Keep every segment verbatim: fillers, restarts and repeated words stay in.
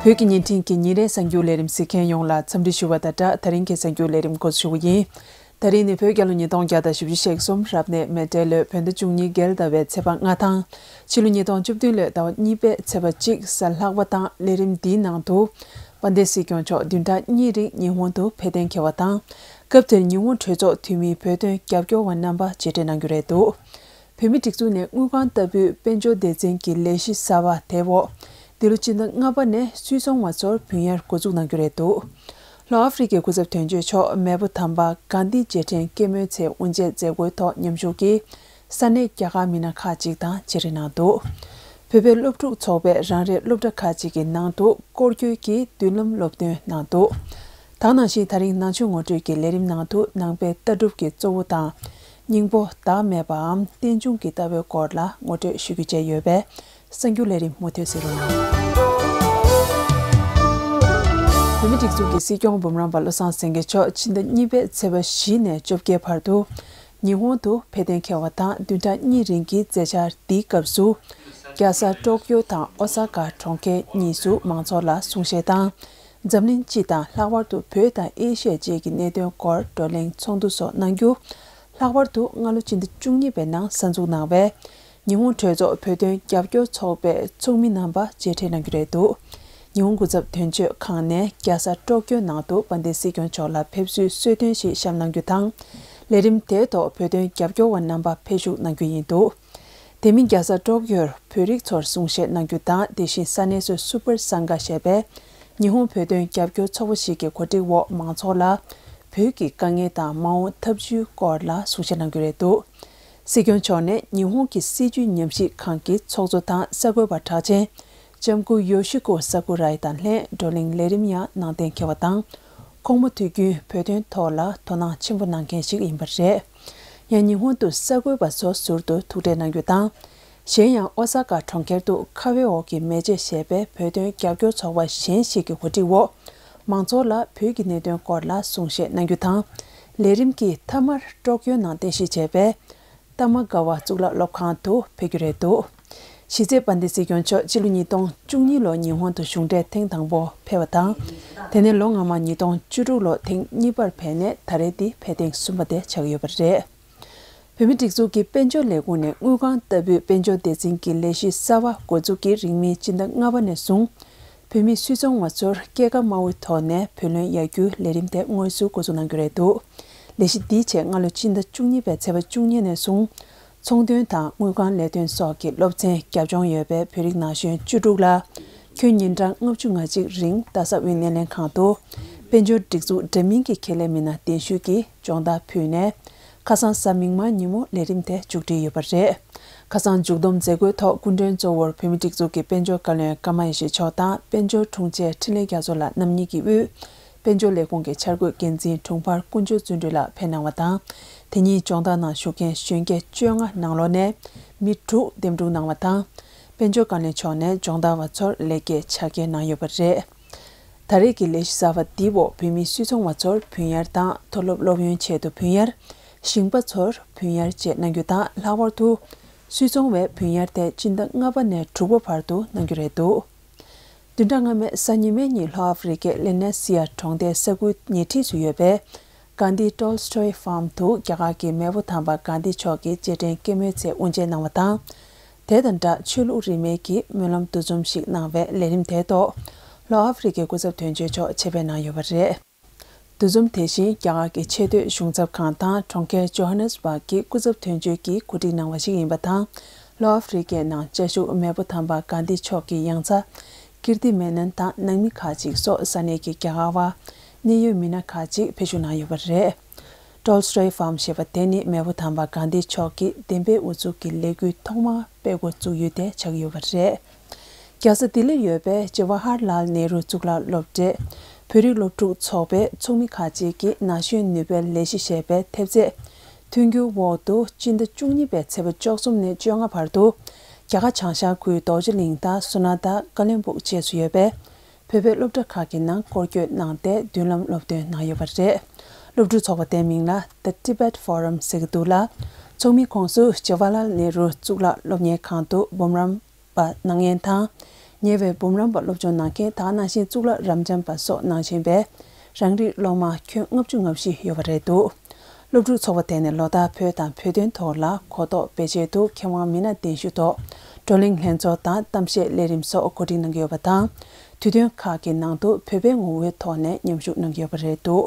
བོད་ཀྱི་བརྙན་འཕྲིན་གྱི་ཉིན་རེའི་གསར་འགྱུར་ལས་རིམ་གཟིགས་མཁན་ཡོངས་ལ་འཚམས་འདྲི་ཞུ་བ་དང་སྦྲགས། ད་རིང་གི་གསར་འགྱུར་ལས་རིམ་འགོ་འཛུགས་ཞུ་གི་ཡིན། ད་རིང་ནི་བོད་རྒྱལ་ལོ་ཉིས་སྟོང་བརྒྱ་དང་བཞི་བཅུ་ཞེ་གསུམ་རབ་གནས་མེ་སྤྲེལ་ལོའི་བོད་ཟླ་བཅུ་གཉིས་བརྒྱད་ཟླ་བའི་ཚེས་པ་ལྔ་དང་། ཕྱི་ལོ་ཉིས་སྟོང་བཅུ་བདུན་ལོའི་ཟླ་བ་གཉིས་པའི་ཚེས་པ་གཅིག་གཟའ་ལྷག་པ་དང་། ལས་རིམ་འདིའི་ནང་དུ། དཔལ་ལྡན་སྲིད་སྐྱོང་མཆོག་བདུན་ཕྲག་གཉིས་རིང་ཉི་ཧོང་དུ་ཕེབས་གཏན་འཁེལ་བ་དང་། སྐབས་དེར་ཉི་ཧོང་གྲོས་ཚོགས་འཐུས་མིའི་བོད་དོན་རྒྱབ་སྐྱོར་བ་རྣམ་པ་མཇལ་འཕྲད་གནང་རྒྱུ་རེད་འདུག་བོད་མིའི་སྒྲིག་འཛུགས་ནས་དངུལ་ཁང་ལྟ་བུའི་དཔལ་འབྱོར་སྡེ་ཚན་གྱི་ལས་གཞི་གསར་པ་དེའི་འོག་འདི་ལོ་སྤྱི་ཟླ་ལྔ་པ་ནས་སུད་ཚོང་བ་ཚོར་བུན་གཡར་འགོ་འཛུགས་གནང་རྒྱུ་རེད་འདུག་ལྷོ་ཨ་ཧྥེ་རི་ཁའི་སྐུ་ཚབ་དོན་གཅོད་མཆོག་མེས་པོ་དམ་པ་གྷན་དྷི་རྗེས་དྲན་སྐྱེད་མོས་ཚལ་དབུ་འབྱེད་མཛད་སྒོའི་ཐོག་མཉམ་ཞུགས་ཀྱིས་ས་གནས་རྒྱ་གར་མི་སྣ་ཁག་ཅིག་དང་མཇལ་འཕྲད་གནང་འདུག་བོད་པའི་སློབ་ཕྲུག་ཚོགས་པས་རང་རེའི་སློབ་གྲྭ་ཁག་ཅིག་གི་ནང་དུ་སྐོར་སྐྱོད་ཀྱིས་མདུན་ལམ་སློབ་སྟོན་གནང་འདུག་ད་ག་ནང་བཞིན་ད་རིང་ནང་ཆོས་ངོ་སྤྲོད་ཀྱི་ལས་རིམ་ནང་དུ་ནང་པའི་ལྟ་གྲུབ་ཀྱི་གཙོ་བོ་དང་། སྙིང་པོ་བདག་མེད་པའམ་རྟེན་འབྱུང་གི་ལྟ་བའི་སྐོར་ལ་ངོ་སྤྲོད་ཞུ་རྒྱུ་བཅས་ཡོད་པས། གསར་འགྱུར་ལས་རིམ་མུ་མཐུད་གཟིགས་རོགས་གནང་། བོད་མིའི་སྒྲིག་འཛུགས་ཀྱི་སྲིད་སྐྱོང་འབུམ་རམས་པ་བློ་བཟང་སེང་གེ་མཆོག་ཕྱི་ཟླ་གཉིས་པའི་ཚེས་པ་བཞི་ནས་བཅོ་བརྒྱད་བར་དུ་ཉི་ཧོང་དུ་ཕེབས་གཏན་འཁེལ་བ་དང་། བདུན་ཕྲག་གཉིས་རིང་གི་མཛད་འཆར་འདིའི་སྐབས་སུ། རྒྱལ་ས་ཀྲོག་ཀྱོ་དང་ཨོ་ས་ཀ་གྲོང་ཁྱེར་གཉིས་སུ་མང་ཚོགས་ལ་གསུང་བཤད་དང་། འཛམ་གླིང་སྤྱི་དང་ལྷག་པར་དུ་བོད་དང་ཨེ་ཤི་ཡ་བཅས་ཀྱི་གནད་དོན་སྐོར་བགྲོ་གླེང་ཚོགས་འདུ་སོགས་གནང་རྒྱུ། ལྷག་པར་དུ་སྔ་ལོ་ཕྱི་ཟླ་བཅུ་གཉིས་པའི་ནང་གསར་འཛུགས་གནང་བའི་ཉི་ཧོང་གྲོས་ཚོགས་བོད་དོན་རྒྱབ་སྐྱོར་ཚོགས་པའི་ཚོགས་མི་རྣམ་པ་མཇལ་འཕྲད་གནང་རྒྱུ་རེད་འདུག་ཉི་ཧོང་སྐུ་ཚབ་དོན་གཅོད་ཁང་ནས་རྒྱལ་ས་ཀྲོག་ཀྱོ་ནང་དུ་དཔལ་ལྡན་སྲིད་སྐྱོང་མཆོག་ལ་ཕེབས་བསུའི་གསོལ་སྟོན་ཞིག་བཤམས་གནང་རྒྱུ་དང་། ལས་རིམ་དེའི་ཐོག་བོད་དོན་རྒྱབ་སྐྱོར་བ་རྣམ་པ་ཕེབས་ཞུགས་གནང་རྒྱུ་ཡིན་འདུག་དེ་མིན་རྒྱལ་ས་ཀྲོག་ཀྱོར་བོད་རིགས་ཚོར་གསུང་བཤད་གནང་རྒྱུ་དང་། དེ་བཞིན་ས་གནས་སུ་སུ་པར་སང་ག་ཞེས་པའི་ཉི་ཧོང་བོད་དོན་རྒྱབ་སྐྱོར་ཚོགས་པ་ཞིག་གི་གོ་སྒྲིག་འོག་མང་ཚོགས་ལ་བོད་ཀྱི་དཀའ་ངལ་དང་མ་འོངས་ཐབས་བྱུས་སྐོར་ལ་གསུང་བཤད་གནང་རྒྱུ་རེད་འདུག་སྲིད་སྐྱོང་མཆོག་ནས་ཉི་ཧོང་གི་སྲིད་བྱུས་ཉམས་ཞིབ་ཁང་གི་ཚོགས་གཙོ་དང་གསར་འགོད་པ་གྲགས་ཅན་ལྕམ་སྐུ་ཡོ་ཤི་ཀོ་ས་ཀུ་རའི་དང་ལྷན་བགྲོ་གླེང་ལས་རིམ་ཡང་གནང་གཏན་འཁེལ་བ་དང་། ཁོང་མོ་དུས་རྒྱུན་བོད་དོན་ཐོག་ལ་དོ་སྣང་ཆེན་པོ་གནང་མཁན་ཞིག་ཡིན་པ་རེད། ཡང་ཉི་ཧོང་དུ་གསར་འགོད་པ་ཚོ་ཟུར་དུ་ཐུག་འཕྲད་གནང་རྒྱུ་དང་། གཞན་ཡང་ཨོ་ས་ཀ་གྲོང་ཁྱེར་དུ་ཁ་བའི་འོག་གི་མེ་ལྕེ་ཞེས་པའི་བོད་དོན་རྒྱབ་སྐྱོར་ཚོགས་པ་གཞན་ཞིག་གི་གོ་སྒྲིག་འོག་མང་ཚོགས་ལ་བོད་ཀྱི་གནད་དོན་སྐོར་ལ་གསུང་བཤད་གནང་རྒྱུ་དང་། ལས་རིམ་གྱི་མཐའ་མར་ཀྲོག་ཀྱོ་ནང་རྟེན་གཞི་བྱས་པའི་ཏ་མ་ག་བ་གཙུག་ལག་སློབ་ཁང་དུ་ཕེབས་རྒྱུ་རེད་འདུག་གཞི་རྩའི་དཔལ་ལྡན་སྲིད་སྐྱོང་མཆོག་ཕྱི་ལོ་ཉིས་སྟོང་བཅུ་གཉིས་ལོར་ཉི་ཧོང་དུ་གཞུང་འབྲེལ་ཐེངས་དང་པོ་ཕེབས་པ་དང་། དེ་ནས་ལོ་སྔ་མ་ཉིས་སྟོང་བཅུ་དྲུག་ལོར་ཐེངས་གཉིས་པར་ཕེབས་ནས་ད་རེས་འདི་ཕེབས་ཐེངས་གསུམ་པ་དེ་ཆགས་ཡོད་པ་རེད། བོད་མིའི་སྒྲིག་འཛུགས་ཀྱི་དཔལ་འབྱོར་ལས་ཁུངས་ནས་དངུལ་ཁང་ལྟ་བུའི་དཔལ་འབྱོར་སྡེ་ཚན་གྱི་ལས་གཞི་གསར་བ་འགོ་འཛུགས་ཀྱིས་རིང་མིན་སྤྱི་ཟླ་ལྔ་པ་ནས་བཟུང་། བོད་མིའི་སུད་ཚོང་བ་ཚོར་སྐྱེད་ཀ་དམའ་བོའི་ཐོག་ནས་བུ་ལོན་གཡར་རྒྱུའི་ལས་རིམ་དེ་དངོས་སུ་འགོ་འཛུགས་གནང་རྒྱུ་རེད་འདུག་ལས་གཞི་འདིའི་ཆེད་སྔ་ལོ་ཕྱི་ཟླ་བཅུ་གཉིས་པའི་ཚེས་པ་བཅུ་གཉིས་ནས་བཟུང་། ཚོང་དོན་དང་དངུལ་ཁང་ལས་དོན་སོགས་ཀྱི་སློབ་ཚན་རྒྱབ་ལྗོངས་ཡོད་པའི་བོད་རིགས་ན་གཞོན་བཅུ་དྲུག་ལ། ཁྱོན་ཉིན་གྲངས་ལྔ་བཅུ་ང་གཅིག་རིང་རྡ་ས་དབུས་སྣེ་ལེན་ཁང་དུ། དཔལ་འབྱོར་སྒྲིག་འཛུགས་འདྲ་མིན་གྱི་ཁེ་ལས་མི་སྣ་གདན་ཞུས་ཀྱིས་སྦྱོང་བརྡར་ཕུལ་ནས། ཁ་སང་གཟའ་མིག་དམར་ཉིན་མོ་ལས་རིམ་དེ་མཇུག་སྒྲིལ་ཡོད་པ་རེད། ཁ་སང་མཇུག་བསྡོམས་མཛད་སྒོའི་ཐོག་སྐུ་མགྲོན་གཙོ་བོར་བོད་མིའི་སྒྲིག་འཛུགས་ཀྱི་དཔལ་འབྱོར་བཀའ་བློན་ཀརྨ་ཡེ་ཤེས་མཆོག་དང་། དཔལ་འབྱོར་དྲུང་ཆེ་འཕྲིན་ལས་རྒྱ་མཚོ་ལགས་རྣམ་གཉིས་ཀྱིས་དབུས་དཔལ་འབྱོར་ལས་ཁུངས་ཀྱི་འཆར་འགོད་འགན་འཛིན་དྲུང་འཕར་དཀོན་མཆོག་བརྩོན་འགྲུས་ལགས་ཕེབས་གནང་བ་དང་། དེ་ཉིན་སྦྱོང་བརྡར་ནང་ཞུགས་མཁན་གཞོན་སྐྱེས་བཅོ་ལྔ་ནང་ལོགས་ནས་མི་དྲུག་འདེམས་སྒྲུག་གནང་བ་དང་། དཔལ་འབྱོར་བཀའ་བློན་མཆོག་ནས་སྦྱོང་བརྡར་བ་ཚོར་ལེགས་སྐྱེས་ཕྱག་འཁྱེར་གནང་ཡོད་པ་རེད། ད་རེས་ཀྱི་ལས་གཞི་གསར་པ་འདིའི་འོག་བོད་མི་སུད་ཚོང་བ་ཚོར་བུན་གཡར་དང་། མཐོ་སློབ་སློབ་ཡོན་ཆེད་དུ་བུན་གཡར། ཞིང་པ་ཚོར་བུན་གཡར་བཅས་གནང་རྒྱུ་དང་། ལྷག་པར་དུ་སུད་ཚོང་བས་བུན་གཡར་དེ་སྤྱི་ཟླ་ལྔ་པ་ནས་དྲུག་པ་བར་དུ་གནང་རྒྱུ་རེད་འདུག་བདུན་ཕྲག་སྔ་མའི་གཟའ་ཉི་མའི་ཉིན་ལྷོ་ཨ་ཧྥེ་རི་ཁའི་ལེ་ནེ་སི་ཡ་གྲོང་སྡེའི་ས་ཁུལ་ཉེ་འཁྲིས་སུ་ཡོད་པའི་གྷན་དྷི་ཊོལ་སི་ཊོའི་ཕཱརམ་དུ་རྒྱ་གར་གྱི་མེས་པོ་དམ་པ་གྷན་དྷི་མཆོག་གི་རྗེས་དྲན་སྐྱེད་མོས་ཚལ་དབུ་འབྱེད་གནང་བ་དང་། དེ་དང་སྦྲགས་ཆོས་ལུགས་རིས་མེད་ཀྱི་སྨོན་ལམ་འདུ་འཛོམས་ཤིག་གནང་བའི་ལས་རིམ་དེའི་ཐོག་ལྷོ་ཨ་ཧྥེ་རི་ཁའི་སྐུ་ཚབ་དོན་གཅོད་མཆོག་ཆེད་ཕེབས་གནང་ཡོད་པ་རེད། འདུ་འཛོམས་དེ་བཞིན་རྒྱ་གར་གྱི་ཆེས་མཐོའི་གཞུང་ཚབ་ཁང་དང་གྲོང་ཁྱེར་ཇོ་ཧ་ནེ་སི་བྷག་གི་སྐུ་ཚབ་དོན་གཅོད་ཀྱིས་གོ་སྒྲིག་གནང་བ་ཞིག་ཡིན་པ་དང་། ལྷོ་ཨ་ཧྥེ་རི་ཁའི་ནང་བཅའ་བཞུགས་མེས་པོ་དམ་པ་གྷན་དྷི་མཆོག་གི་ཡང་ཚ་ཀིརྟི་མེ་ནན་དང་ནང་མི་ཁག་ཅིག་སོགས་ས་གནས་ཀྱི་རྒྱ་གར་བ་གནད་ཡོད་མི་སྣ་ཁག་ཅིག་ཕེབས་ཞུགས་གནང་ཡོད་པ་རེད། ཊོལ་སི་ཊོའི་ཕཱརམ་ཞེས་པ་དེ་ནི་མེས་པོ་དམ་པ་གྷན་དྷི་མཆོག་གིས་བདེན་པའི་ཨུ་ཚུགས་ཀྱི་ལས་འགུལ་ཐོག་མར་སྤེལ་འགོ་བཙུགས་ཡུལ་དེ་ཆགས་ཡོད་པ་རེད། རྒྱལ་ས་ལྡི་ལིར་ཡོད་པའི་ཇ་ཝ་ཧར་ལཱལ་ནེ་རུ་གཙུག་ལག་སློབ་གྲྭའི་བོད་རིགས་སློབ་ཕྲུག་ཚོགས་པའི་ཚོགས་མི་ཁག་ཅིག་གིས་ན་གཞོན་ནུས་པའི་ལས་གཞི་ཞེས་པའི་ཐེབས་རྩའི་མཐུན་འགྱུར་འོག་ཏུ་སྤྱི་ཟླ་བཅུ་གཉིས་པའི་ཚེས་པ་བཅུ་གསུམ་ནས་བཅོ་ལྔ་བར་དུ་རྒྱ་གར་བྱང་ཤར་ཁུལ་རྡོ་རྗེ་གླིང་དང་སོ་ན་ད་ཀ་ལོན་སྦུག་བཅས་སུ་ཡོད་པའི་བོད་པའི་སློབ་གྲྭ་ཁག་གི་ནང་སྐོར་སྐྱོད་གནང་སྟེ་མདུན་ལམ་སློབ་སྟོན་གནང་ཡོད་པ་རེད། སློབ་ཕྲུག་ཚོགས་པ་དེའི་མིང་ལ་The Tibet Forum ཟེར་གྱི་འདུག་ལ། ཚོགས་མིའི་ཁོངས་སུ་ཇ་ཝ་ཧར་ལཱལ་ནེ་རུ་གཙུག་ལག་སློབ་གཉེར་ཁང་དུ་འབུམ་རམས་པ་སྣང་ཡན་དང་ ཉེ་བའི་འབུམ་རམས་པ་སློབ་སྦྱོང་གནང་མཁན་ད་ག་ནང་བཞིན་གཙུག་ལག་རབ་འབྱམས་པ་སོགས་གནང་བཞིན་པའི་རང་རིགས་སློབ་མ་ཁྱོན་ལྔ་བཅུ་ང་བཞི་ཡོད་པ་རེད་འདུག་སློབ་ཕྲུག་ཚོགས་པ་དེ་ནས་ལོ་ལྟར་བོད་དང་བོད་དོན་ཐོག་ལ་གོ་རྟོགས་སྤེལ་ཆེད་དུ་མཁས་དབང་མི་སྣ་གདན་ཞུ་ཐོག་བགྲོ་གླེང་ལྷན་ཚོགས་དང་གཏམ་བཤད་ལས་རིམ་སོགས་གོ་སྒྲིག་གནང་གི་ཡོད་པ་དང་། དུས་སྟོན་ཁག་གི་ནང་དུ་བོད་པའི་ངོ་བོའི་ཐོག་ནས་མཉམ་ཞུགས་གནང་གི་ཡོད་པ་རེད་འདུག་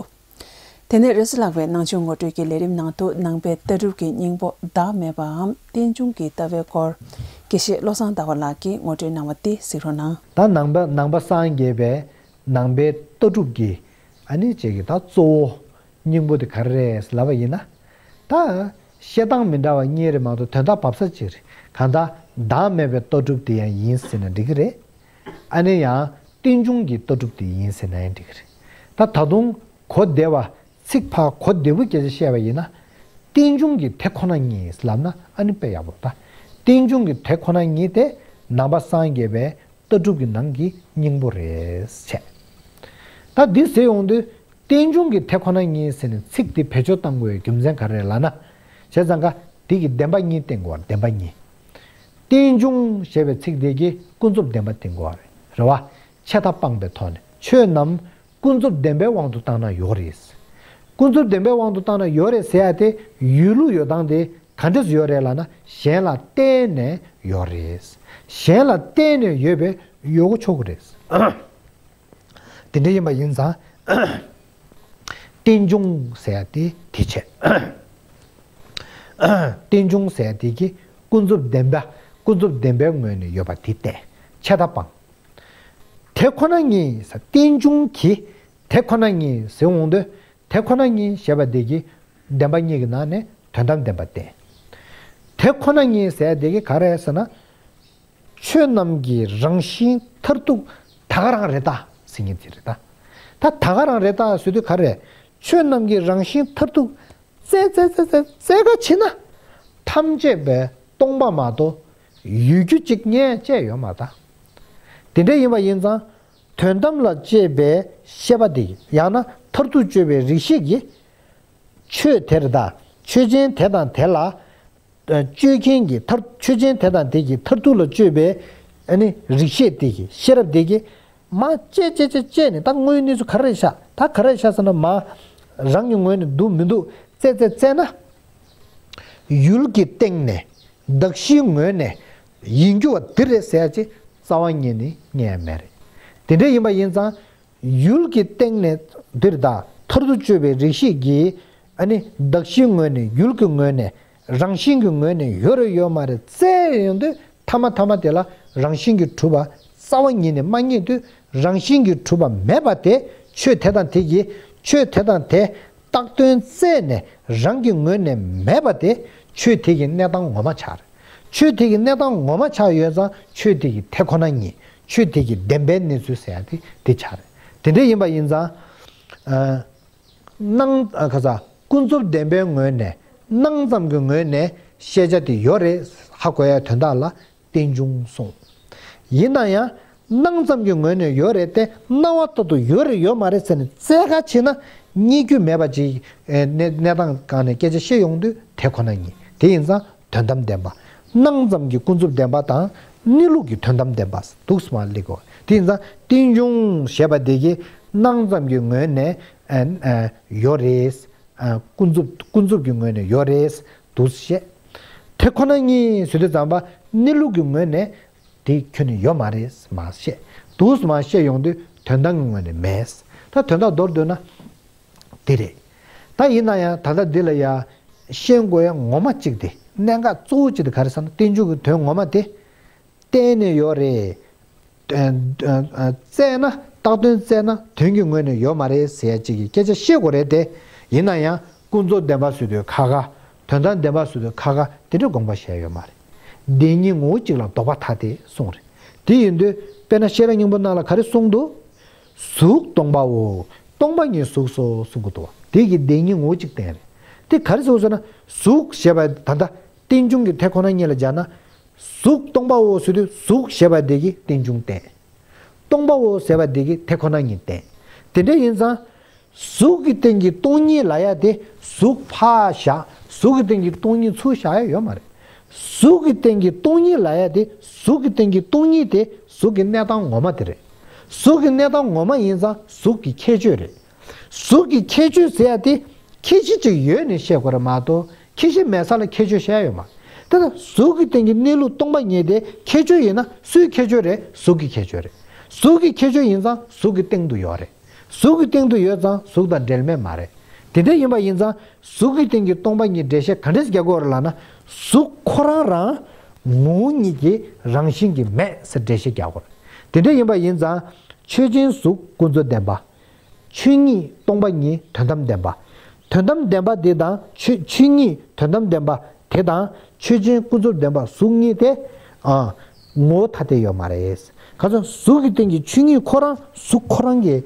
དེ་ནས་རེས་གཟའ་ལྷག་པའི་ནང་ཆོས་ངོ་སྤྲོད་ཀྱི་ལས་རིམ་ནང་དུ་ནང་པའི་ལྟ་གྲུབ་ཀྱི་སྙིང་པོ་བདག་མེད་པའམ་རྟེན་འབྱུང་གི་ལྟ་བའི་སྐོར་དགེ་བཤེས་བློ་བཟང་ཟླ་བ་ལགས་ཀྱིས་ངོ་སྤྲོད་གནང་བ་དེ་གཟིགས་རོགས་གནང་། ད་ནང་པ་ནང་པ་སངས་རྒྱས་པའི་ནང་པའི་ལྟ་གྲུབ་ཀྱི་ཨ་ནི་ཅིག་གི་ད་གཙོ་བོ་སྙིང་པོ་དེ་ག་རེ་རེད་ལབ་པ་ཡིན་ན། ད་བཤད་སྟངས་མི་འདྲ་བ་གཉིས་རེད་མ་གཏོགས་དོན་དག་བབས་ས་གཅིག་རེད། གང་ལྟར་བདག་མེད་པའི་ལྟ་གྲུབ་དེ་ཡང་ཡིན་ཟེར་ན་འགྲིག་གི་རེད། ཨ་ནི་ཡང་རྟེན་འབྱུང་གི་ལྟ་གྲུབ་དེ་ཡིན་ཟེར་ན་ཡང་འགྲིག་གི་རེད། ད་ད་དུང་གོ་བདེ་བ་ཚིག་ཕར་གོ་བདེ་པོ་སྐད་ཆ་བཤད་པ་ཡིན་ན། རྟེན་འབྱུང་གི་དེ་ཁོ་ན་ཉིད་ལབ་ན་ཨ་ནི་དཔེ་ཡག་པོ་ད། རྟེན་འབྱུང་གི་དེ་ཁོ་ན་ཉིད་དེ་ནང་པ་སངས་རྒྱས་པའི་ལྟ་གྲུབ་ཀྱི་ནང་གི་སྙིང་པོ་རེད་བྱས། ད་འདི་ཟེར་ཡོང་དུས་རྟེན་འབྱུང་གི་དེ་ཁོ་ན་ཉིད་ཟེར་ནས་ཚིག་འདི་བེད་སྤྱོད་གཏང་དགོས་པའི་རྒྱུ་མཚན་ག་རེ་རེད་ལབ་ན། བྱས་ཙང་ཀ་འདི་གི་བདེན་པ་གཉིས་བསྟན་དགོས་པ་རེད། བདེན་པ་གཉིས། རྟེན་འབྱུང་ཞེས་པའི་ཚིག་དེ་གིས་ཀུན་རྫོབ་བདེན་པ་བསྟན་དགོས་པ་རེད། རེད་བ། ཆད་ལྟ་སྤངས་པའི་ཐོག་ནས་ཆོས་རྣམས་ཀུན་རྫོབ་བདེན་པའི་དབང་དུ་བཏང་ན་ཡོད་རེད། ཀུན་རྫོབ་བདེན་པའི་དབང་དུ་བཏང་ན་ཡོད་རེད་ཟེར་ཡ་དེ་ཡོད་ལུགས་ཡོད་སྟངས་དེ་ག་འདྲས་ཡོད་རེད་ལབ་ན་གཞན་ལ་བརྟེན་ནས་ཡོད་རེད། གཞན་ལ་བརྟེན་ནས་ཡོད་པའི་ཡོད་གོ་ཆོག་གི་རེད། དེ་འདྲ་ཡིན་པ་ཡིན་ཙང་། རྟེན་འབྱུང་ཟེར་ཡ་དེ་དེ་བྱས། རྟེན་འབྱུང་ཟེར་ཡ་དེ་གིས་ཀུན་རྫོབ་བདེན་པ་ཀུན་རྫོབ་བདེན་པའི་ངོས་ནས་ཡོད་པ་དེ་བསྟན། ཆད་ལྟ་སྤངས། དེ་ཁོ་ན་ཉིད་ཟེར་རྟེན་འབྱུང་གི་དེ་ཁོ་ན་ཉིད་ཟེར་འོང་དུས་དེ་ཁོ་ན་ཉིད་ཞེས་པ་དེ་གིས་བདེན་པ་གཉིས་ཀྱི་ནང་ནས་དོན་དམ་བདེན་པ་བསྟན། དེ་ཁོ་ན་ཉིད་ཟེར་དེ་གིས་ག་རེ་ཟེར་ན། ཆོས་རྣམས་ཀྱི་རང་བཞིན་མཐར་ཐུག་ད་ག་རང་རེད་ད་ཟེར་མཁན་དེ་རེད་ད། ད་ད་ག་རང་རེད་ད་ཟེར་དུས་ག་རེ། ཆོས་རྣམས་ཀྱི་རང་བཞིན་མཐར་ཐུག་རྩལ་རྩལ་རྩལ་རྩལ་རྩལ་ཁ་ཕྱེ་ན། ཐམས་ཅད་པའི་སྟོང་པ་མ་གཏོགས་ཡོད་རྒྱུ་གཅིག་རྙེད་བཅས་ཡོད་མ་རེད་ད། དེ་འདྲ་ཡིན་པ་ཡིན་ཙང་། དོན་དམ་ལ་དཔྱད་པའི་ཤེས་པ་དེ་ཡང་ན་མཐར་ཐུག་དཔྱོད་པའི་རིགས་ཤེས་ཀྱིས། ཆོས་དེར་ད་ཆོས་ཅན་དེ་དང་དེ་ལ། དཔྱོད་མཁན་གྱི་མཐར་ཆོས་ཅན་དེ་དང་དེ་གི་མཐར་ཐུག་ལ་དཔྱོད་པའི་ཨ་ནི་རིགས་ཤེས་དེ་གི་ཤེས་རབ་དེ་གི་མ་དཔྱད་དཔྱད་དཔྱད་དཔྱད་ནས་ད་དངོས་ཡོད་གནས་ཚུལ་ག་རེ་ཤ་ད་ག་རེ་ཤ་ཟེར་ན་མ་རང་གི་ངོས་ནས་འདུག་མི་འདུག་རྩད་རྩད་རྩད་ན་ཡུལ་གྱི་སྟེང་ནས་གདགས་གཞིའི་ངོས་ནས་ཡིན་རྒྱུ་བ་འདི་རེད་ཟེར་ཡ་ཅི་རྩ་བ་ཉིད་ནས་རྙེད་ཡ་མེད་རེད། དེ་འདྲ་ཡིན་པ་ཡིན་ཙང་། ཡུལ་གྱི་སྟེང་ནས་འདིར་དང་མཐར་ཐུག་དཔྱོད་པའི་རིགས་ཤེས་ཀྱིས་ཨ་ནི་གདགས་གཞིའི་ངོས་ནས་ཡུལ་གྱི་ངོས་ནས་རང་བཞིན་གྱི་ངོས་ནས་ཡོད་རེད་ཡོད་མ་རེད་རྩད་ཡོང་དུས་ཐ་མ་ཐ་མ་དེ་ལ་རང་བཞིན་གྱིས་གྲུབ་པ་རྩ་བ་ཉིད་ནས་མ་རྙེད་དུས་རང་བཞིན་གྱིས་གྲུབ་པ་མེད་པ་དེ་ཆོས་དེ་དང་དེ་གིས་ཆོས་དེ་དང་དེ་བཏགས་དོན་རྩད་ནས་རང་གི་ངོས་ནས་མེད་པ་དེ་ཆོས་དེ་གི་གནས་སྟངས་ངོ་མ་ཆགས་རེད། ཆོས་དེ་གི་གནས་སྟངས་ངོ་མ་ཆགས་ཡོད་ཙང་ཆོས་དེ་གི་དེ་ཁོ་ན་ཉིད་ཆོས་དེ་གི་བདེན་པའི་གནས་ཚུལ་ཟེར་ཡ་དེ་དེ་ཆགས་རེད། དེ་འདྲ་ཡིན་པ་ཡིན་ཙང་། ཨ། སྣང་ཨ་ག་ས་ཀུན་རྫོབ་བདེན་པའི་ངོས་ནས་སྣང་ཙམ་གྱི་ངོས་ནས་ཤེས་བྱ་དེ་ཡོད་རེད་ཧ་གོ་ཡ་དོན་དག་ལ་རྟེན་འབྱུང་གསུངས། ཡིན་ན་ཡང་སྣང་ཙམ་གྱི་ངོས་ནས་ཡོད་རེད་དེ་སྣང་བ་ལྟར་དུ་ཡོད་རེད་ཡོད་མ་རེད་ཟེར་ནས་རྩད་ཁ་ཕྱེ་ན་རྙེད་རྒྱུ་མེད་པ་ཅིག་ཨེ་གནས་གནས་སྟངས་སྒང་ནས་སྐད་ཆ་བཤད་ཡོང་དུས་དེ་ཁོ་ན་ཉིད་དེ་ཡིན་ཙང་དོན་དམ་བདེན་པ། སྣང་ཙམ་གྱི་ཀུན་རྫོབ་བདེན་པ་དང་གནས་ལུགས་ཀྱི་དོན་དམ་བདེན་པ་འདུག་སེ་མར་སླེབས་དགོས། དེ་ཡིན་ཙང་རྟེན་འབྱུང་ཞེས་པ་དེ་གིས་སྣང་ཙམ་གྱི་ངོས་ནས་ཨ་ཨ་ཡོད་རེད། ཨ་ཀུན་རྫོབ་ཀུན་རྫོབ་ཀྱི་ངོས་ནས་ཡོད་རེད་འདུག་སེ་བཤད། དེ་ཁོ་ན་ཉིད་ཟེར་དུས་ཙམ་པ་གནས་ལུགས་ཀྱི་ངོས་ནས་དེ་ཁྱོན་ནས་ཡོད་མ་རེད་མར་བཤད། འདུག་སེ་མར་བཤད་ཡོང་དུས་དོན་དམ་གྱི་ངོས་ནས་མེད། ད་དོན་དག་མདོར་བསྡུས་ན། དེ་རེད། ད་ཡིན་ན་ཡང་ད་ལྟ་འདི་ལ་ཡ་ཤེས་དགོས་ཡ་ངོ་མ་གཅིག་དེ་གནད་འགག་གཙོ་བོ་གཅིག་དེ་ག་རེ་ཟེར་ན་རྟེན་འབྱུང་གི་དོན་ངོ་མ་དེ་གཏན་ནས་ཡོད་རེད། ཨ་ཨ་ཨ་བཙལ་ན་བཏགས་དོན་བཙལ་ན་དོན་གྱི་ངོས་ནས་ཡོད་མ་རེད་ཟེར་ཡ་གཅིག་གི་སྐད་ཆ་བཤད་དགོས་རེད་དེ། ཡིན་ན་ཡང་ཀུན་རྫོབ་བདེན་པ་ཟེར་དུས་ཁ་ཁ་དོན་དམ་བདེན་པ་ཟེར་དུས་ཁ་ཁ་དེ་འདྲ་དགོངས་པ་བཞེས་ཡོད་མ་རེད། བདེན་གཉིས་ངོ་བོ་གཅིག་ལ་ལྡོག་པ་ཐ་དད་གསུངས་རེད། དེ་ཡིན་དུས་དཔེར་ན་ཤེས་རབ་སྙིང་པོ་ནང་ལ་ག་རེ་གསུངས་འདུག་གཟུགས་སྟོང་པའོ། སྟོང་པ་ཉིད་གཟུགས་སོ་གསུང་གི་འདུག་བ། དེ་གི་བདེན་གཉིས་ངོ་བོ་གཅིག་བསྟན་རེད། དེ་ག་རེ་ཟེར་ཟེར་ན་གཟུགས་ཞེས་པ་ད་ལྟ་རྟེན་འབྱུང་གི་དེ་ཁོ་ན་ཉིད་ལ་སྦྱར་ན། གཟུགས་སྟོང་པའོ་ཟེར་དུས་གཟུགས་ཞེས་པ་དེ་གི་རྟེན་འབྱུང་བསྟན། སྟོང་པའོ་ཟེར་བ་དེ་གི་དེ་ཁོ་ན་ཉིད་བསྟན། དེ་འདྲ་ཡིན་ཙང་གཟུགས་ཀྱི་སྟེང་གི་སྟོང་ཉིད་ལབ་ཡ་དེ་གཟུགས་ཕར་བཞག་གཟུགས་ཀྱི་སྟེང་གི་སྟོང་ཉིད་ཚུར་བཞག་ཡ་ཡོད་མ་རེད། གཟུགས་ཀྱི་སྟེང་གི་སྟོང་ཉིད་ལབ་ཡ་དེ། གཟུགས་ཀྱི་སྟེང་གི་སྟོང་ཉིད་དེ་གཟུགས་ཀྱི་གནས་སྟངས་ངོ་མ་དེ་རེད། གཟུགས་ཀྱི་གནས་སྟངས་ངོ་མ་ཡིན་ཙང་གཟུགས་ཀྱི་ཁྱད་ཆོས་རེད། གཟུགས་ཀྱི་ཁྱད་ཆོས་ཟེར་ཡ་དེ་ཁྱད་གཞི་ཅིག་ཡོད་ནས་བཤད་དགོས་རེད་མ་གཏོགས། ཁྱད་གཞི་མེད་ས་ལ་ཁྱད་ཆོས་བཤད་ཡ་ཡོད་མ་རེད། དེ་ལྟར་གཟུགས་ཀྱི་སྟེང་གི་གནས་ལུགས་སྟོང་པ་ཉིད་དེ་ཁྱད་ཆོས་ཡིན་ན་སུའི་ཁྱད་ཆོས་རེད། གཟུགས་ཀྱི་ཁྱད་ཆོས་རེད། གཟུགས་ཀྱི་ཁྱད་ཆོས་ཡིན་ཙང་གཟུགས་ཀྱི་སྟེང་དུ་ཡོད་རེད། གཟུགས་ཀྱི་སྟེང་དུ་ཡོད་ཙང་གཟུགས་དང་འབྲེལ་མེད་མ་རེད། དེ་འདྲ་ཡིན་པ་ཡིན་ཙང་གཟུགས་ཀྱི་སྟེང་གི་སྟོང་པ་ཉིད་འགྲེལ་བཤད་ག་འདྲས་རྒྱག་དགོས་རེད་ལབ་ན། གཟུགས་ཁོ་རང་རང་ངོ་བོ་ཉིད་ཀྱི་རང་བཞིན་གྱིས་མེད་ཟེར་འགྲེལ་བཤད་རྒྱག་དགོས་རེད། དེ་འདྲ་ཡིན་པ་ཡིན་ཙང་ཆོས་ཅན་གཟུགས་ཀུན་རྫོབ་བདེན་པ། ཆོས་ཉིད་སྟོང་པ་ཉིད་དོན་དམ་བདེན་པ། དོན་དམ་བདེན་པ་དེ་དང་ཆོས་ཆོས་ཉིད་དོན་དམ་བདེན་པ་དེ་དང་ཆོས་ཅན་ཀུན་རྫོབ་བདེན་པ་གཟུགས་གཉིས་དེ། ཨ། ངོ་བོ་ཐ་དད་ཡོད་མ་རེད། ག་ཚོད་གཟུགས་ཀྱི་སྟེང་གི་ཆོས་ཉིད་ཁོ་རང་གཟུགས་ཁོ་རང་གི་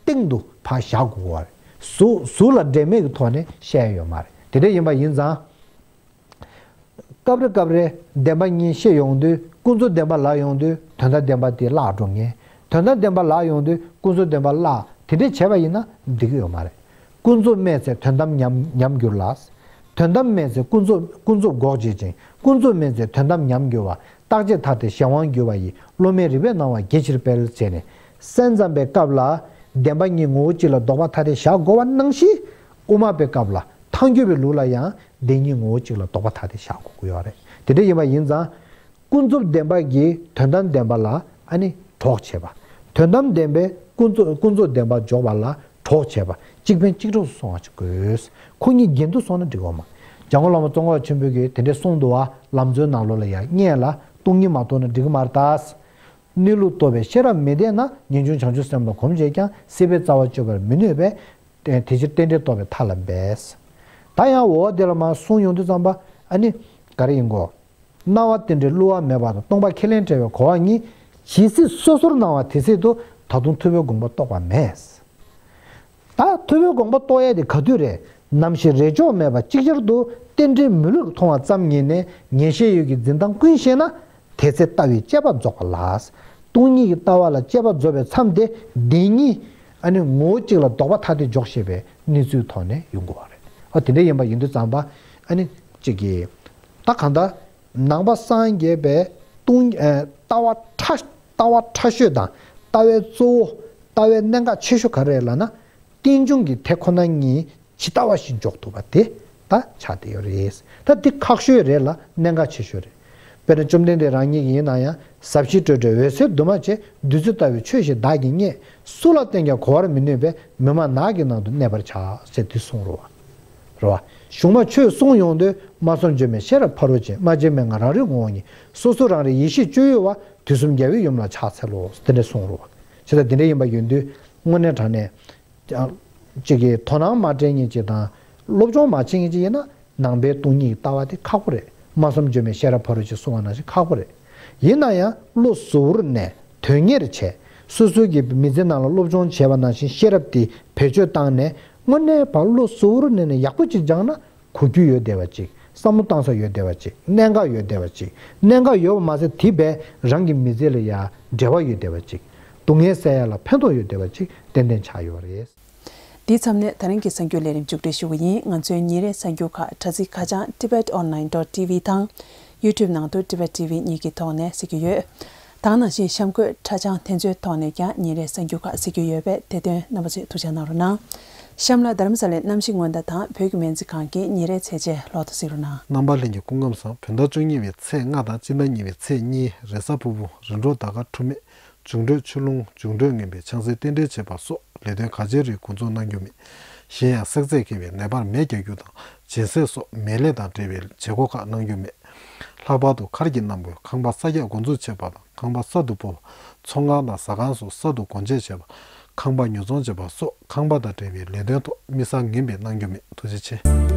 སྟེང་དུ་ཕར་བཞག་དགོས་པ་རེད། གཟུགས་གཟུགས་ལ་འབྲེལ་མེད་ཀྱི་ཐོག་ནས་བཤད་ཡ་ཡོད་མ་རེད། དེ་འདྲ་ཡིན་པ་ཡིན་ཙང་། སྐབས་རེ་སྐབས་རེ་བདེན་པ་གཉིས་བཤད་ཡོང་དུས་ཀུན་རྫོབ་བདེན་པ་ལབ་ཡོང་དུས་དོན་དམ་བདེན་པ་དེ་བརླག་འགྲོ་ངེས། དོན་དམ་བདེན་པ་ལབ་ཡོང་དུས་ཀུན་རྫོབ་བདེན་པ་བརླག་དེ་འདྲས་བྱས་པ་ཡིན་ན་འགྲིག་གི་ཡོད་མ་རེད། ཀུན་རྫོབ་མེད་ཚེ་དོན་དམ་ཉམས་ཉམས་འགྱུར་ལ། དོན་དམ་མེད་ཚེ་ཀུན་རྫོབ་ཀུན་རྫོབ་འགོག་བྱེད་ཅིང་། ཀུན་རྫོབ་མེད་ཚེ་དོན་དམ་ཉམས་འགྱུར་བ། རྟག་ཆད་ཐ་དད་གཞན་དབང་འགྱུར་བ་ཡི། སློབ་མས་རིགས་པས་སྣང་བ་རྒྱས་ཕྱིར་སྤེལ་བྱས་ནས། སེམས་ཙམ་པའི་སྐབས་ལ་བདེན་པ་གཉིས་ངོ་བོ་གཅིག་ལ་ལྡོག་པ་ཐ་དད་བཞག་དགོས་པ་ནང་བཞིན། དབུ་མ་པའི་སྐབས་ལ་ཐལ་འགྱུར་བའི་ལུགས་ལ་ཡང་བདེན་གཉིས་ངོ་བོ་གཅིག་ལ་ལྡོག་པ་ཐ་དད་བཞག་དགོས་ཀྱི་ཡོད་རེད། དེ་འདྲ་ཡིན་པ་ཡིན་ཙང་། ཀུན་རྫོབ་བདེན་པ་གིས་དོན་དམ་བདེན་པ་ལ་ཨ་ནི་གྲོགས་བྱེད་པ། དོན་དམ་བདེན་པས་ཀུན་རྫོབ་ཀུན་རྫོབ་བདེན་པ་འཇོག་པ་ལ་གྲོགས་བྱེད་པ། གཅིག་ཕན་གཅིག་གྲོགས་སུ་སོང་བ་ཞིག་དགོས། ཁོ་གཉིས་རྒྱན་དུ་སོང་ན་འགྲིག་གི་ཡོད་མ་རེད། འཇམ་མགོན་བླ་མ་ཙོང་ཁ་པ་ཆེན་པོས་ཀྱིས་དེ་འདྲས་གསུངས་འདུག་བ། ལམ་གཙོའི་ནང་ལོགས་ལ་ཡང་སྔོན་ལ་སྟོང་ཉིད་མ་རྟོགས་ན་འགྲིག་གི་མ་རེད་ད། གནས་ལུགས་རྟོགས་པའི་ཤེས་རབ་མི་ལྡན་ན། ངེས་འབྱུང་བྱང་ཆུབ་སེམས་ལ་གོམས་བྱས་ཀྱང་། སྲིད་པའི་རྩ་བ་གཅོད་པར་མི་ནུས་པས། དེ་ཕྱིར་རྟེན་འབྲེལ་རྟོགས་པའི་མཐའ་ལ་འབད། ད་ཡང་འོ་དེ་ལ་མར་གསུངས་ཡོང་དུས་ཙམ་པ་ཨ་ནི་ག་རེ་ཡིན་གོ། སྣང་བ་རྟེན་འབྲེལ་བསླུ་བ་མེད་པ་དང་། སྟོང་པ་ཁས་ལེན་བྲལ་བའི་གོ་བ་གཉིས། ཇི་སྲིད་སོ་སོར་སྣང་བ་དེ་སྲིད་དུ། ད་དུང་ཐུབ་པའི་དགོངས་པ་རྟོགས་པ་མེད། ད་ཐུབ་པའི་དགོངས་པ་རྟོགས་ཡས་དེ་ག་དུས་རེད། ནམ་ཞིག་རེས་འཇོག་མེད་པར་ཅིག་ཅར་དུ་རྟེན་འབྲེལ་མི་བསླུར་མཐོང་བ་ཙམ་ཉིད་ནས་ངེས་ཤེས་ཡུལ་གྱི་འཛིན་སྟངས་ཀུན་ཤེས་ན། དེ་ཚེ་ལྟ་བའི་དཔྱད་པ་རྫོགས་པ་ལགས། སྟོང་ཉིད་ཀྱི་ལྟ་བ་ལ་དཔྱད་པ་རྫོགས་པའི་མཚམས་དེ་བདེན་གཉིས་ཨ་ནི་ངོ་བོ་གཅིག་ལ་ལྡོག་པ་ཐ་དད་འཇོག་ཤེས་པའི་གནས་ཚུལ་ཐོག་ནས་ཡོང་དགོས་པ་རེད། ཨ་དེ་འདྲ་ཡིན་པ་ཡིན་དུས་ཙམ་པ་ཨ་ནི་གཅིག་གིས་ད་གང་ལྟར་ནང་པ་སངས་རྒྱས་པའི་སྟོང་ཨ་ལྟ་བ་ཕྲ་ལྟ་བ་ཕྲ་ཤོས་དང་ལྟ་བའི་གཙོ་བོ་ལྟ་བའི་གནད་འགག་ཆེ་ཤོས་ག་རེ་རེད་ལབ་ན། རྟེན་འབྱུང་གི་དེ་ཁོ་ན་ཉིད་ཇི་ལྟ་བ་བཞིན་འཇོག་ཐུབ་པ་དེ་ད་ཆགས་བསྡད་ཡོད་རེད། ད་འདི་ཁག་ཤོས་རེད་ལ་གནད་འགག་ཆེ་ཤོས་རེད། དཔེར་ན་བཅོམ་ལྡན་འདས་རང་ཉིད་ཀྱིས་ཡིན་ན་ཡང་ཟབ་ཞི་སྤྲོས་བྲལ་འོད་གསལ་འདུས་མ་བྱས་བདུད་རྩི་ལྟ་བུའི་ཆོས་ཤིག་བདག་གིས་རྙེད། སུ་ལ་བསྟན་ཀྱང་གོ་བར་མི་ནུས་པས་མི་སྨྲ་ནགས་ཀྱི་ནང་དུ་གནས་པར་བྱ་ཟེར་འདི་གསུངས་རེད་བ། རེད་བ། གཞུང་མ་ཆོས་གསུངས་ཡོང་དུས་སྨྲ་བསམ་བརྗོད་མེད་ཤེས་རབ་ཕ་རོལ་ཕྱིན། སྨྲ་བྱེད་མན་ངག་རང་རིག་ངོ་བོ་ཉིད། སོ་སོ་རང་རིག་ཡེ་ཤེས་སྤྱོད་ཡུལ་བ། དུས་གསུམ་རྒྱལ་བའི་ཡུམ་ལ་ཕྱག་འཚལ་ལོ། དེ་འདྲ་གསུངས་རེད་བ། བྱས་ཙང་དེ་འདྲ་ཡིན་པ་ཡིན་དུས་དངོས་གནས་དྲང་གནས། ཅིག་གིས་དོ་སྣང་མ་སྤྲད་མཁན་ཅིག་དང་། སློབ་སྦྱོང་མ་བྱེད་མཁན་ཅིག་ཡིན་ན་ནང་པའི་སྟོང་ཉིད་ཀྱི་ལྟ་བ་དེ་ཁག་པོ་རེད། སྨྲ་བསམ་བརྗོད་མེད་ཤེས་རབ་ཕ་རོལ་ཕྱིན་གསུང་བ་ནང་བཞིན་ཁག་པོ་རེད། ཡིན་ན་ཡང་བློ་གཟུ་བོར་གནས་དོན་གཉེར་བྱས། སོ་སོའི་གི་མི་ཚེ་ནང་ལ་སློབ་སྦྱོང་བྱས་པ་ནང་བཞིན་ཤེས་རབ་དེ་བེད་སྤྱོད་བཏང་ནས་དངོས་གནས་བར་བློ་གཟུ་བོར་གནས་ནས་ཡག་པོ་ཅིག་སྦྱངས་ན། གོ་རྒྱུ་ཡོད་བསྡད་པ་ཅིག་བསམ་བློ་བཏང་ས་ཡོད་བསྡད་པ་ཅིག་གནད་འགག་ཡོད་བསྡད་པ་ཅིག་གནད་འགག་ཡོད་པ་མ་ཟད་དེ་བས་རང་གི་མི་ཚེ་ལ་ཡ་འབྲེལ་བ་ཡོད་བསྡད་པ་ཅིག་སྡུག་བསྔལ་སེལ་ཡ་ལ་ཕན་ཐོགས་ཡོད་བསྡད་པ་ཅིག་ཏན་ཏན་ཆགས་ཡོད་རེད། འདིའི་མཚམས་ནས་ད་རིང་གི་གསར་འགྱུར་ལས་རིམ་མཇུག་སྒྲིལ་ཞུ་གི་ཡིན། ང་ཚོའི་ཉིན་རེའི་གསར་འགྱུར་ཁག་དྲ་ཚིགས་ཁ་བྱང་tibet online dot tv དང་། YouTube ནང་དུ་Tibet T V གཉིས་ཀྱི་ཐོག་ནས་གཟིགས་རྒྱུ་ཡོད། ད་ག་ནང་བཞིན་གཤམ་འཁོད་ཁ་བྱང་དེ་ཚོའི་ཐོག་ནས་ཀྱང་ཉིན་རེའི་གསར་འགྱུར་ཁག་གཟིགས་རྒྱུ་ཡོད་པས་དེ་དོན་རྣམ་པ་ཚོས་ཐུགས་འཇགས་གནང་རོགས་གནང་། གཤམ་ལ་རྡ་རམ་ས་ལའི་གནམ་གཤིས་སྔོན་བརྡ་དང་བོད་ཀྱི་སྨན་རྩིས་ཁང་གི་ཉིན་རེའི་ཚེས་ཆའི་ལོ་ཐོ་གཟིགས་རོགས་གནང་། རྣམ་པ་ལྷན་རྒྱས་སྐུ་ཁམས་བཟང་། བོད་ཟླ་བཅུ་གཉིས་པའི་ཚེས་ལྔ་དང་སྤྱི་ཟླ་གཉིས་པའི་ཚེས་གཉིས་རེས་གཟའ་ཕུར་བུ་རིམ་གྲོ་ཟླ་སྐར་འཁྲུལ་མེད། འབྱུང་འཕྲོད་ཆུ་རླུང་འབྱུང་འཕྲོད་ངན་པའི་ཆང་སའི་རྟེན་འབྲེལ་བྱེད་པ་སོགས་ལས་དོན་ག་བྱེད་རེད་འགོ་འཛུགས་གནང་རྒྱུ་མེད། གཞན་ཡང་བསྲེག་རྫས་འགེལ་བའི་ནད་པར་མེ་རྒྱག་རྒྱུ་དང་སྦྱིན་སྲེག་སོགས་མེ་ལས་དང་འབྲེལ་བའི་བྱེད་སྒོ་ཁག་གནང་རྒྱུ་མེད། ལྷག་པར་དུ་མཁར་གྱི་གནམ་སྒོས་ཁང་པ་གསར་རྒྱག་འགོ་འཛུགས་བྱེད་པ་དང་ཁང་པ་གསར་དུ་སྤོ་བ། ཚོང་ཁང་དང་ཟ་ཁང་སོགས་གསར་དུ་སྒོ་འབྱེད་བྱེད་པ། ཁང་པ་ཉོ་ཚོང་བྱེད་པ་སོགས་ཁང་པ་དང་འབྲེལ་བའི་ལས་དོན་ཐོག་དམིགས་བསལ་ངན་པའི་གནང་རྒྱུ་མེད། ཐུགས་རྗེ་ཆེ།